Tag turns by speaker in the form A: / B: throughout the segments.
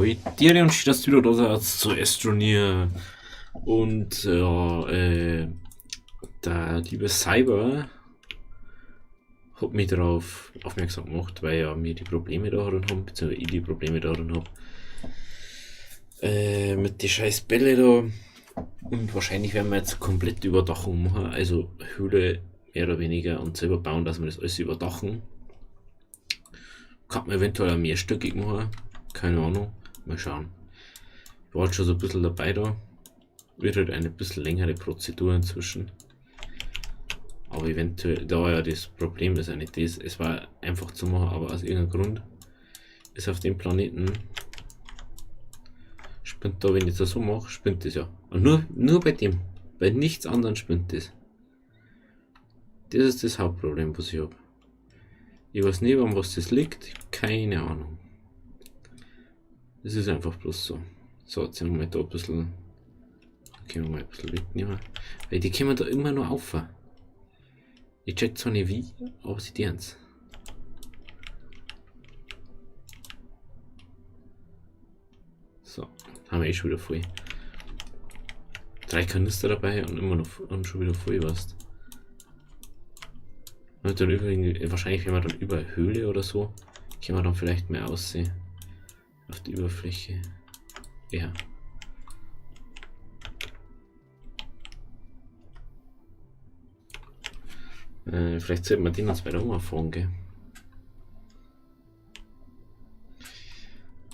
A: Wie dir und das wieder da zu Astroneer. Und ja, der liebe Cyber hat mich darauf aufmerksam gemacht, weil ja mir die Probleme da drin haben, beziehungsweise ich die Probleme da drin hab. Mit den scheiß Bälle da. Und wahrscheinlich werden wir jetzt komplett Überdachung machen, also Höhle mehr oder weniger und selber bauen, dass wir das alles überdachen. Kann man eventuell auch mehrstöckig machen, keine Ahnung, mal schauen. Ich war jetzt schon so ein bisschen dabei da. Wird halt eine bisschen längere Prozedur inzwischen. Aber eventuell, da ja das Problem ist ja nicht das, es war einfach zu machen, aber aus irgendeinem Grund ist auf dem Planeten, spinnt da, wenn ich das so mache, spinnt das ja. Und nur bei dem, bei nichts anderem spinnt das. Das ist das Hauptproblem, was ich hab. Ich weiß nicht, an was das liegt, keine Ahnung. Das ist einfach bloß so. So, jetzt sind wir mal da ein bisschen, können wir mal ein bisschen wegnehmen. Weil die kommen da immer nur auf. Ich check zwar nicht wie, aber sie tun's. So, haben wir eh schon wieder voll. 3 Kanister dabei und immer noch und schon wieder voll, weißt. Und dann übrigens, wahrscheinlich wenn wir dann über Höhle oder so, können wir dann vielleicht mehr aussehen. Auf die Überfläche. Ja. Vielleicht sollten wir den jetzt weiter umfahren, gell?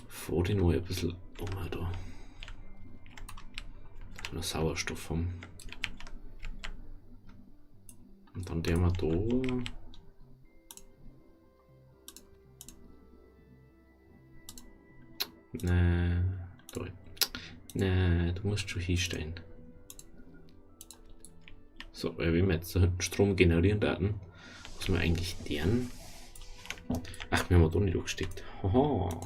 A: Vor den mal ein bisschen um da. Dass wir noch Sauerstoff haben. Und dann der mal da. Nee, da. Nee, du musst schon hinstellen. So, weil wenn wir jetzt da hinten Strom generieren daten, muss man eigentlich deren. Ach, wir haben da nicht angesteckt. Haha.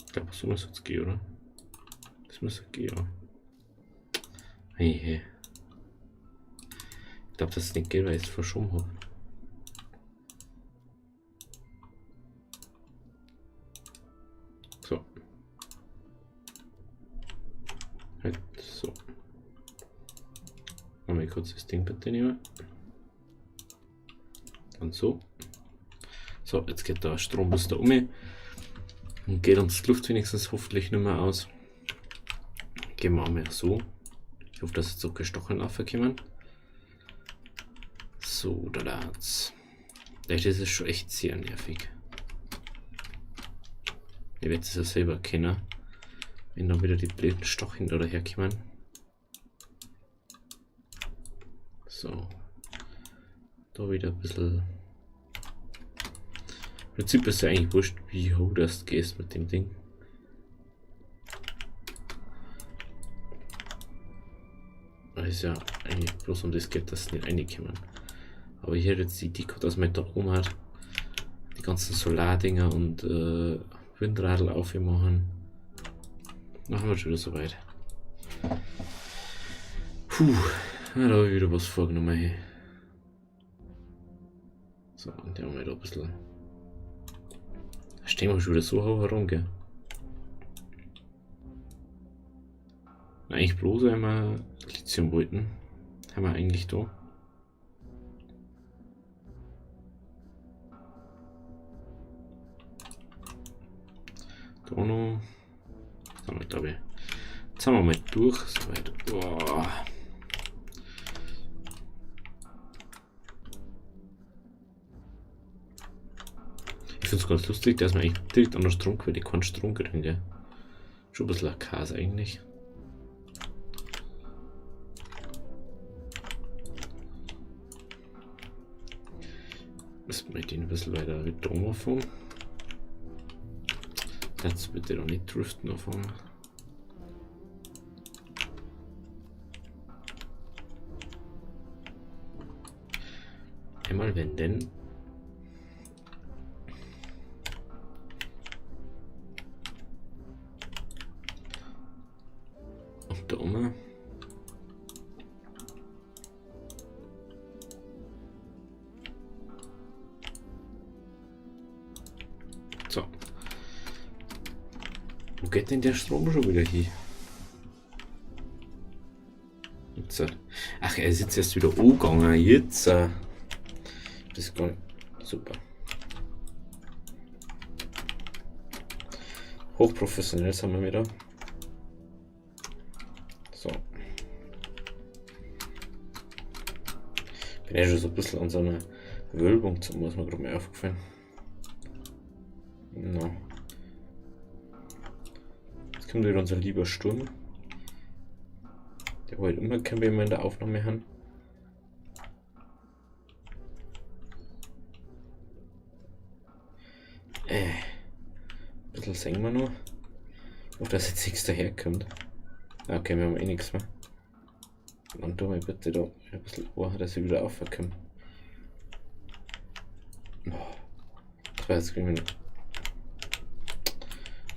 A: Ich glaube, so muss es gehen, oder? Das muss gehen, ja. Hey, hey. Ich glaub, dass es nicht geht, weil ich es verschoben hab. So. Halt, so. Mal kurz das Ding bitte nehmen. Dann so. So, jetzt geht der Strom bis da um. Und geht uns die Luft wenigstens hoffentlich nicht mehr aus. Gehen wir einmal so. Ich hoffe, dass jetzt so keine Stacheln aufkommen. So, da lad's. Das ist schon echt sehr nervig. Ihr werdet es ja selber kennen, wenn dann wieder die blöden Stacheln da daherkommen. So. Da wieder ein bisschen. Im Prinzip ist ja eigentlich wurscht, wie hoch das gehst mit dem Ding. Das ist ja eigentlich bloß um das geht, dass sie nicht reinkommen. Aber hier jetzt die Idee, dass man da oben hat, die ganzen Solardinger und Windradl aufmachen. Dann haben wir schon wieder soweit. Puh, da hab ich wieder was vorgenommen. Hey. So, und der haben wir da ein bisschen. Da stehen wir schon wieder so hoch herum, gell? Eigentlich bloß einmal Lithium wollten. Haben wir eigentlich da. Da noch. Das haben wir, glaub ich. Jetzt haben wir mal durch. Soweit. Boah. Ich find's ganz lustig, dass man eigentlich direkt an der Stromquelle keinen Strom kriegen, gell? Schon ein bisschen ein Chaos eigentlich. Müssen wir den ein bisschen weiter mit fahren. Jetzt bitte noch nicht driften anfangen. Einmal wenden. Da oben. So. Wo geht denn der Strom schon wieder hin? Jetzt. Ach, er ist jetzt erst wieder angegangen. Jetzt. Das ist gar nicht. Super. Hochprofessionell sind wir wieder. So. Bin ja schon so ein bisschen an so einer Wölbung zu, muss mir gerade mal aufgefallen. No. Jetzt kommt wieder unser lieber Sturm. Der wollte immer kein wir in der Aufnahme haben. Ein bisschen sehen wir noch. Ich hoffe, dass jetzt nichts daherkommt. Okay, wir haben eh nichts mehr. Dann tun wir bitte da ein bisschen, oh, dass ich wieder aufkomme. Oh, das war jetzt irgendwie noch.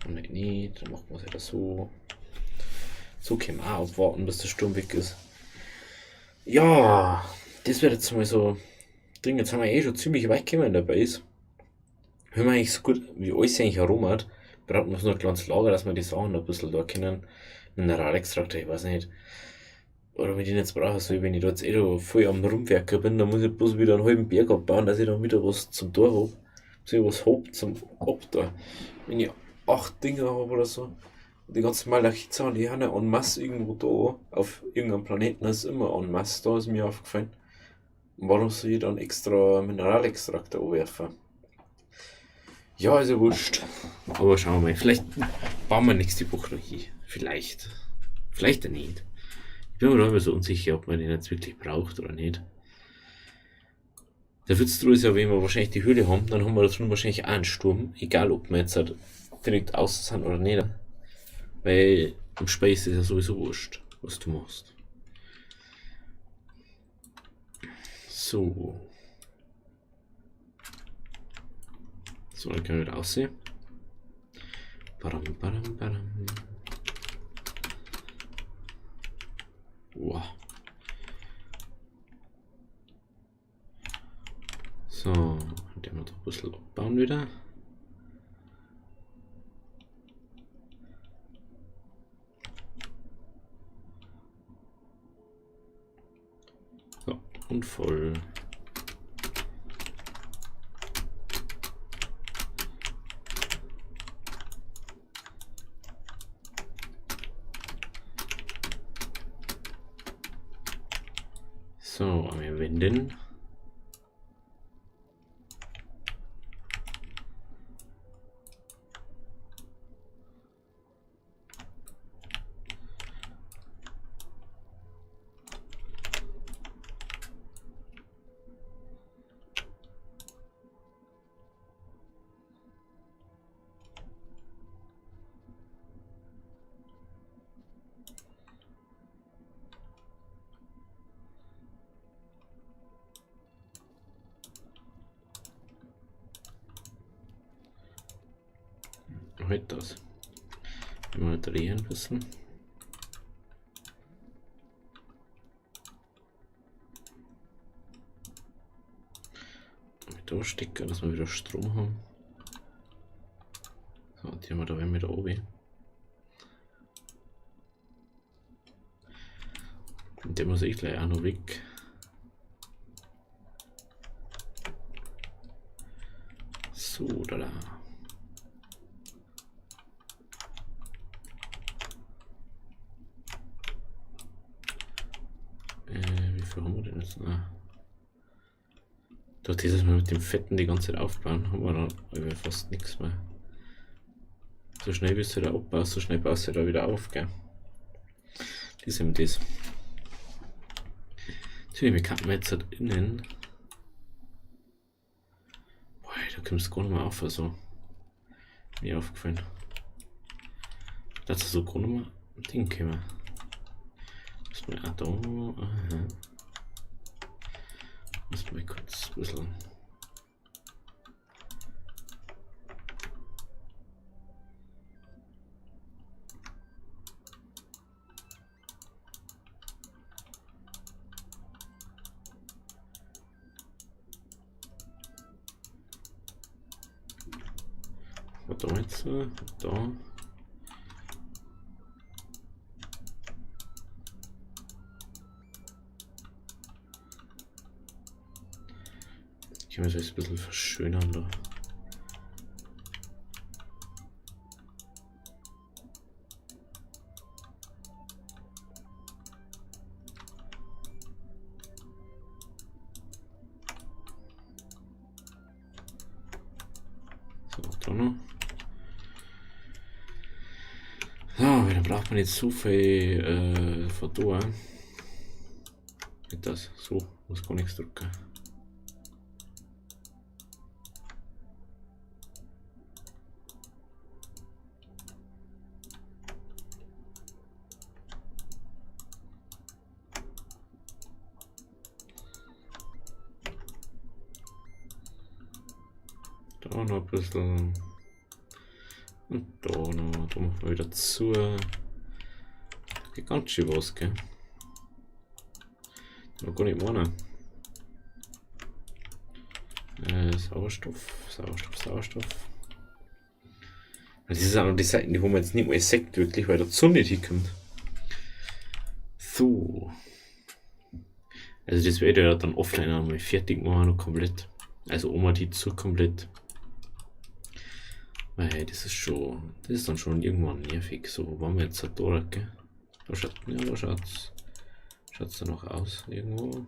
A: Oh, nein, nicht. Dann machen wir es wieder so. So können wir auch abwarten, bis der Sturm weg ist. Ja, das wird jetzt mal so Ding. Jetzt haben wir eh schon ziemlich weit gekommen in der Base. Wenn man eigentlich so gut wie alles eigentlich herum hat, braucht man so ein kleines Lager, dass wir die Sachen noch ein bisschen da können. Mineralextrakte, ich weiß nicht. Oder wenn ich den jetzt brauche, so wenn ich da jetzt eh schon voll am Rumwerken bin, dann muss ich bloß wieder einen halben Berg abbauen, dass ich dann wieder was zum Tor hab. Dass ich was hab zum Ab da. Wenn ich 8 Dinger hab oder so. Und die ganzen Malachitsachen, die haben ja en masse irgendwo da, auf irgendeinem Planeten ist immer en masse, da ist mir aufgefallen. Und warum soll ich dann extra Mineralextrakte anwerfen? Ja, ist ja wurscht. Aber schauen wir mal, vielleicht bauen wir nächste Woche noch hin. Vielleicht. Vielleicht auch nicht. Ich bin mir noch immer so unsicher, ob man den jetzt wirklich braucht oder nicht. Der Witz ist ja, wenn wir wahrscheinlich die Höhle haben, dann haben wir da drin wahrscheinlich auch einen Sturm. Egal, ob wir jetzt halt direkt außen sind oder nicht. Weil im Space ist ja sowieso wurscht, was du machst. So. So, dann können wir wieder aussehen. Badam, badam, badam. Wow. So, dann werden wir doch ein bisschen abbauen wieder. So, und voll. So, wir wenden. Halt das. Mal drehen ein bisschen. Mit da stecken, dass wir wieder Strom haben. So, die haben wir da wieder oben. Und der muss ich gleich auch noch weg. So, da da. Wie viel haben wir denn jetzt noch? Durch dieses Mal mit dem Fetten die ganze Zeit aufbauen, haben wir dann fast nichts mehr. So schnell bist du da abbaust, so schnell baust du da wieder auf, gell? Das ist eben das. Natürlich, wir könnten jetzt halt innen. Boah, da kommst du gar nicht mehr auf, also. Mir aufgefallen. Das ist so gar nicht mehr ein Ding kommen. Muss man auch da. Aha. Muss mal kurz ein bisschen. Was da jetzt? Da. Ich muss das ein bisschen verschönern da. So, da noch. So, dann braucht man jetzt so viel von da. Mit das. So, muss gar nichts drücken. Da noch ein bisschen. Und da noch. Da machen wir wieder zu. Da geht ganz schön was, gell? Noch gar nicht meinen. Sauerstoff, Sauerstoff, Sauerstoff. Das ist auch noch die Seiten, die wo man jetzt nicht mal sieht, wirklich, weil der Sonne nicht hinkommt. So. Also das werde ich ja dann offline einmal fertig machen, noch komplett. Also Oma die zu komplett. Weil das ist schon, das ist dann schon irgendwann nervig. So, wo waren wir jetzt da, gell? Da schaut, ja, da schaut's, schaut's da noch aus irgendwo.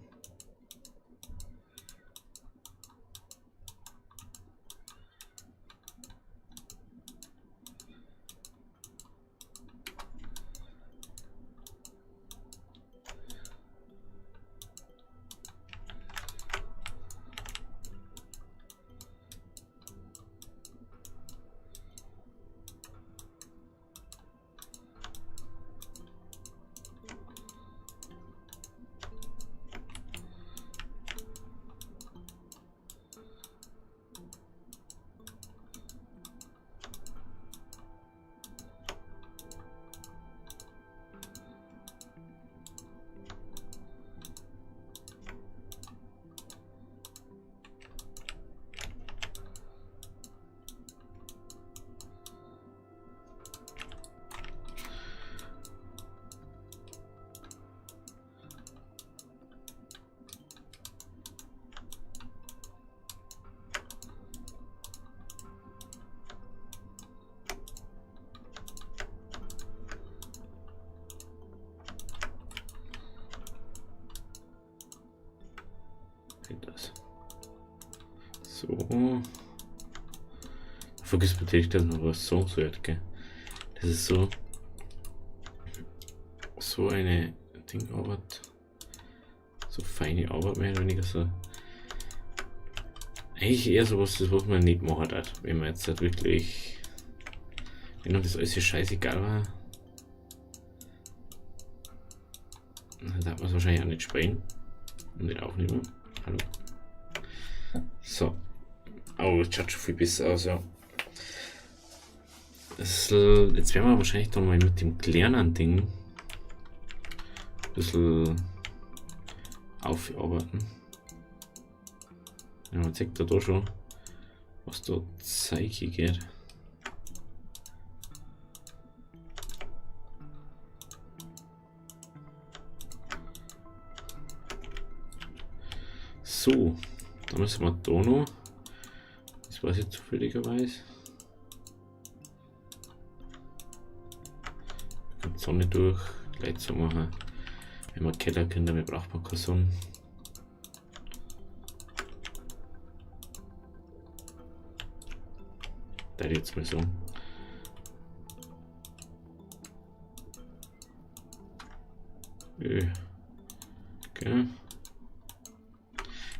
A: Das. So. Vergiss natürlich, dass man was sagen sollte, gell? Das ist so. So eine Dingarbeit. So feine Arbeit, mehr oder weniger so. Eigentlich eher sowas, das was man nicht machen hat, wenn man jetzt halt wirklich. Wenn das alles scheißegal war. Dann darf man es wahrscheinlich auch nicht spielen. Und nicht aufnehmen. Hallo. So. Oh, das schaut schon viel besser aus, ja. Das, jetzt werden wir wahrscheinlich dann mal mit dem kleinen Ding ein bisschen aufarbeiten. Ja, man sieht da schon, was da Zeug geht. So, da müssen wir da noch. Das weiß ich zufälligerweise. Kommt Sonne durch, gleich zu machen. Wenn wir Keller können, dann braucht man keine Sonne. Da jetzt mal so. Okay.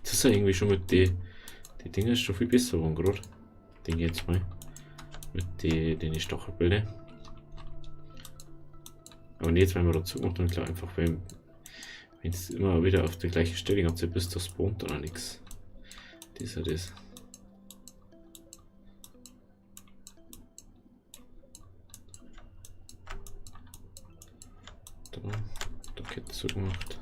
A: Das ist ja irgendwie schon mit die Dinger ist schon viel besser geworden gerade. Denke ich jetzt mal. Mit den Stachelbilder. Aber jetzt, wenn wir dazu gemacht haben, klar, einfach wenn es immer wieder auf der gleichen Stelle die ganze Zeit bist, das spawnt dann auch nichts. Das ist ja das. Da geht so gemacht.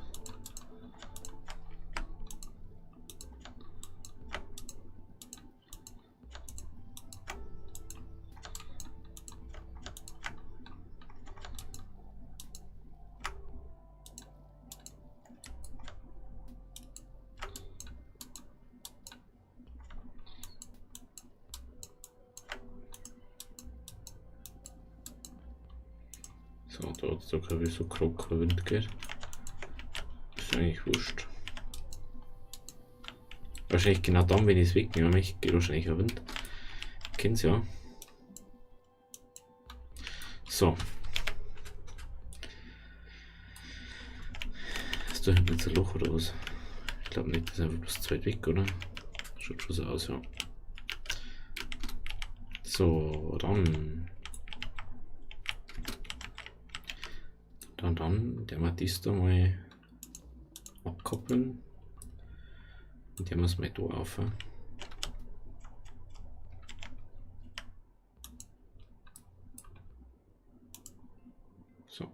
A: So, da hat es da glaube ich so grob kein Wind geht. Ist eigentlich wurscht. Wahrscheinlich genau dann, wenn ich es wegnehme, mich geht wahrscheinlich ein Wind. Kennt's ja. So. Ist da hinten jetzt ein Loch oder was? Ich glaube nicht, das ist einfach bloß zu weit weg, oder? Schaut schon so aus, ja. So, dann. Dann, der wir das da mal abkoppeln. Und der muss mal da auf. So.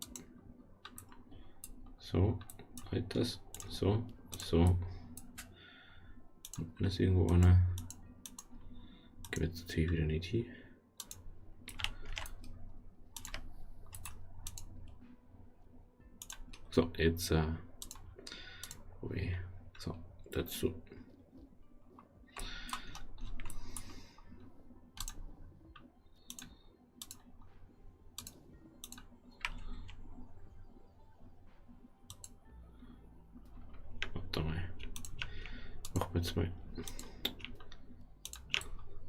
A: So, halt das. So, so. Unten ist irgendwo einer. Geht jetzt natürlich wieder nicht hin. So, jetzt so, dazu. Warte mal. Machen wir jetzt mal.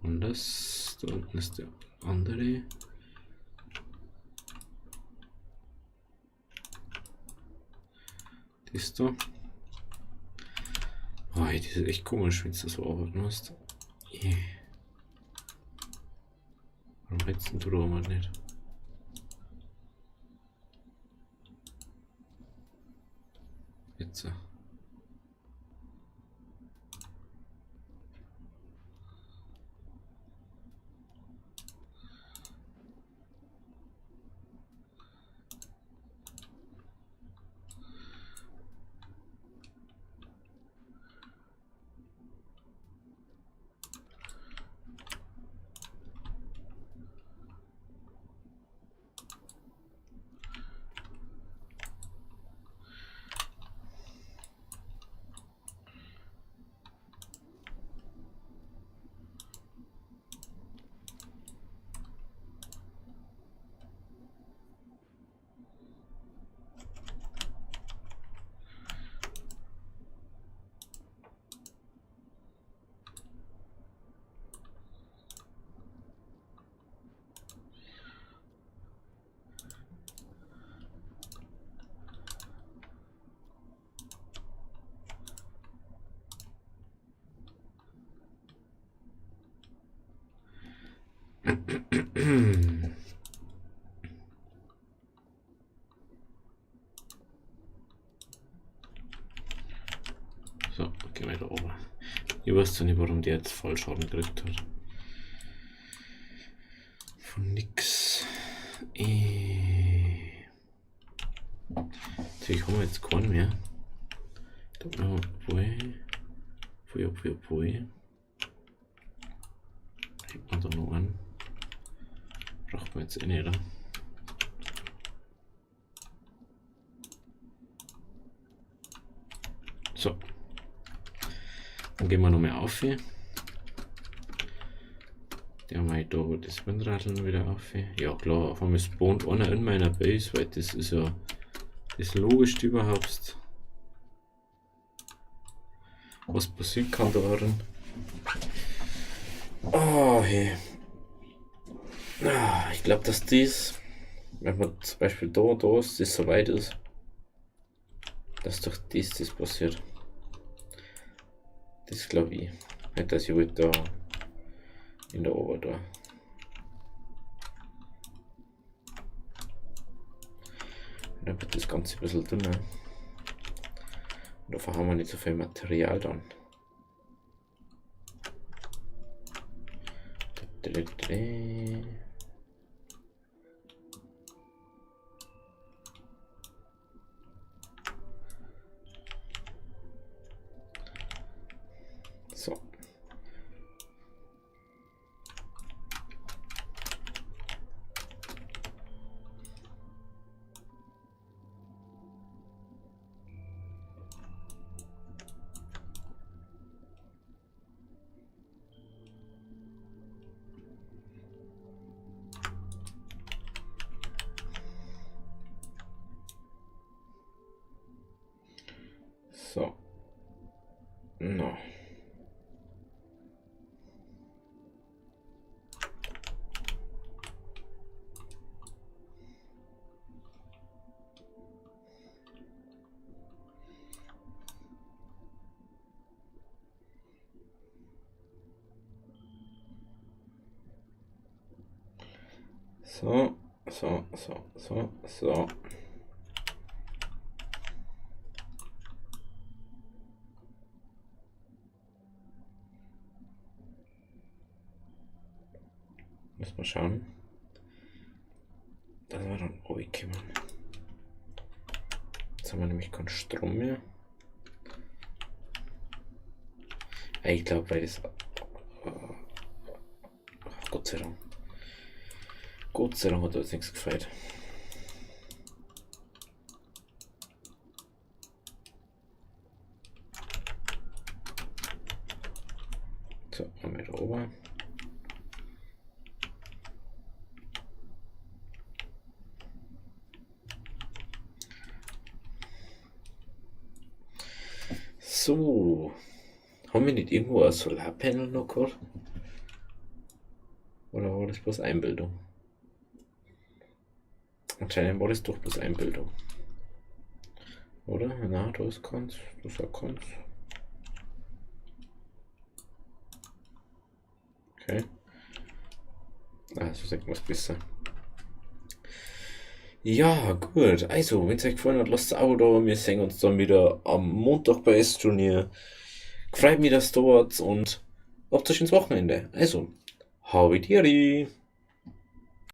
A: Und das, da unten ist der andere. Das da. Oh, das ist echt komisch, wenn du das so arbeiten musst. Warum hättest du da mal nicht? Jetzt. So, gehen wir da oben. Ich weiß zwar nicht, warum der jetzt Fallschaden gekriegt hat. Von nix. Natürlich haben wir jetzt keinen mehr. Obwohl. Hält man da noch einen? Braucht man jetzt eh nicht, oder? So. Dann gehen wir noch mal auf hier. Der mal da das Windradl wieder auf hier. Ja klar, auf einmal spawnt einer in meiner Base, weil das ist ja das Logischste überhaupt. Was passieren kann da drin. Oh, hey. Ich glaube, dass dies, wenn man zum Beispiel da und da ist, das so weit ist, dass durch das passiert. Das glaube ich. Nicht, dass ich wollte da in der Ober da. Dann wird das Ganze ein bisschen dünner. Und dafür haben wir nicht so viel Material dann. So. So. No. So, so, so, so, so. Muss mal schauen, dass wir dann runterkommen. Jetzt haben wir nämlich keinen Strom mehr. Ich glaube, weil das. Oh, Gott sei Dank. Gott sei Dank hat da jetzt nichts gefällt. So, haben wir da oben. So. Haben wir nicht irgendwo ein Solarpanel noch gehabt? Oder war das bloß Einbildung? Anscheinend war das doch bloß Einbildung. Oder? Na, da ist keins. Da ist auch keins. Okay. Ah, so sagt man es besser. Ja, gut. Also, wenn es euch gefallen hat, lasst ein Abo da. Wir sehen uns dann wieder am Montag bei S-Turnier. Freut mich, dass ihr da wart und habt ein schönes Wochenende. Also, habidiri!